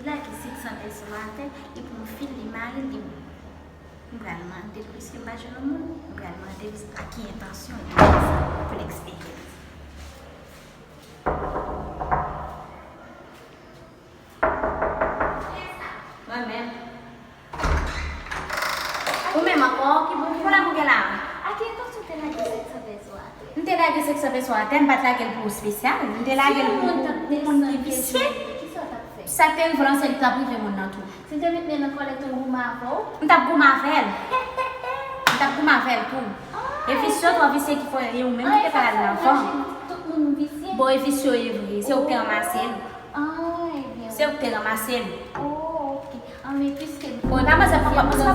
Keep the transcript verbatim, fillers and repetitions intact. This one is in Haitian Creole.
Lage sèt san pèso atè, epi yon fil li mare li. M pral mande l, piske m pa jwenn yon moun, m pral mande l a ki entansyon li fè sa, pou l eksplike m. Mwen menm. Ou menm ankò, ki bon, ki pwoblèm ou gen la? A ki entansyon te lage sèt san pèso atè? M te lage sèt san pèso atè, m pa t lage l pou espesyal. M te lage l pou, pou moun ki visye. Sa k te rive lan, se li t ap rive moun nan tou. Si te met men nan kòlèt ou goumen avè w? M t ap goumen avè l. M t ap goumen avè l tou. E visye twò visye ki fè e ou menm ki te pral lavan. Tout moun visye? Bon, e visye w ye vre. Se ou ki te ranmase l. Se ou ki te ranmase l. Oh, ok. An, men piske... Bon, e pa manzè, pa manzè,